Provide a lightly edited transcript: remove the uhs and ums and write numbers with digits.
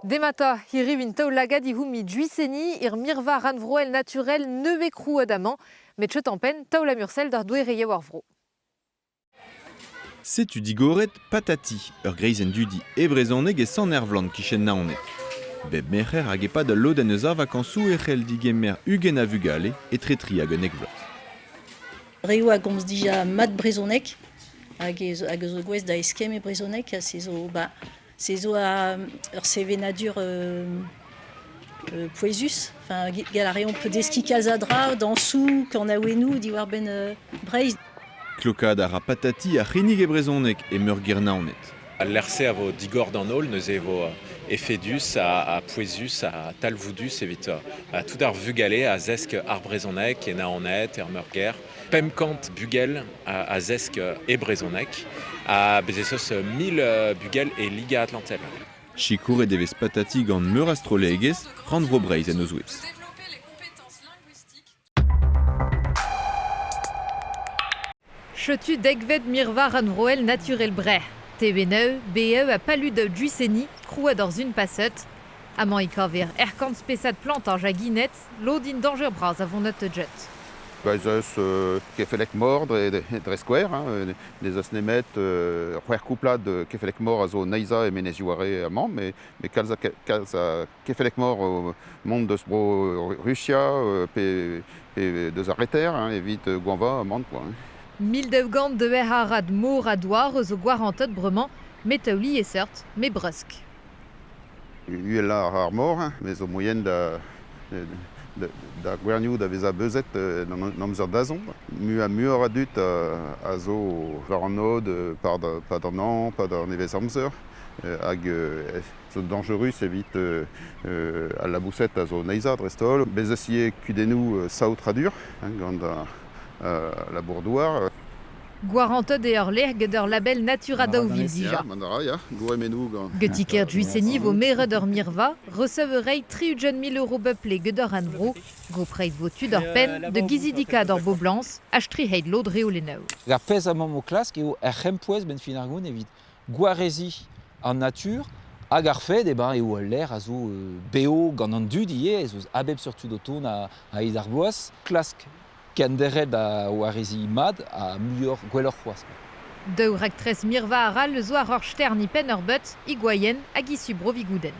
Demata, hiriv int taol-lagad ihoumi Juiseni ir mirva rannvroel naturel nevez krouet amañ, met cheut en penn taol amursel d'ar doereioù ar vro. Setu digoret Patati, ur greizenn dudi e brezhoneg e Sant-Ervlan kichen Naoned. Bep merc'her hag e-pad ul lodenn eus ar vakañsoù e c'hell digemer 20 a vugale etre tri hag 11 vloaz. Reoù a gomz dija mat brezhoneg hag hag zo gouest da eskemm e brezhoneg ha se zo ba se zo ur sevenadur pouezus. Enfin, gall a reomp deskiñ kalz a dra, dañsoù, kanaouennoù diwar-benn Breizh. Klokaat a ra Patati ar c'hinnig e brezhoneg e meurgêr Naoned. Al lec'h-se a vo digor d'an holl, neuze e vo efedus ha pouezus ha talvoudus evit tout ar vugale a zesk ar brezhoneg e Naoned, er meurgêr. 500 bugel a zesk e brezhoneg ha bez' ez eus 1000 bugel e Liga Atlantel. Sikouret e vez Patati gant meur a strollegezh, Rannvro Breizh en o zouez. Setu dekvet mirva rannvroel naturel Brec'h. TVNeu, BE ha Palud Juiseni, krouet ur sun paset. Amañ e kaver erkant spesad plantañ jagined, lod int dañjer bras a vont jet. Ba ez eus kefeleg-mor dre skouer, hein, n'ez eus nemet c'hwec'h kouplad kefeleg-mor a zo neizhañ e menezioù Are amañ, met kalz kalz a kefeleg-mor o mont deus bro Rusia pe deus ar reter hein, evit goañvañ amañ quoi. 1200 deuet mor ha douar eus o gwarantet bremañ, met liesseurt, met brusk. Uhelañ ar mor, hein, met zo moaien da da gwernioù da vezañ beuzet en amzer dazont. Muioc'h a dud a zo war an aod pad an hañv, pad an nevez-amzer hag zo dañjerus evit al laboused a zo neizhañ dreist-holl. Bez' eus ivez kudennoù saotradur hein, gant al labour-douar. Gwarantet eo ur lec'h get ur label Natura 2000 dija. Getiker Juiseni vo meret ur mirva, resev reiñ 60 000 euro bep get ur rannvro, gopreit vo tud ur penn de gizidikaat ur boblañs ha striheit lod reolennoù. Ar pezh amañ o klask eo er c'hempouez benn fin ar gont evit gwareziñ an natur hag ar fed e ben eo ul lec'h a zo bev gant an dud ivez, ez eus a bep seurt tud o tont a-hed ar bloaz. Klask kenderc'hel da wareziñ mat ha muioc'h gwelloc'h c'hoazh. Daou raktres mirva arall zo ar ur stern e penn ur beut, e Gwaien hag e su Bro-Vigoudenn.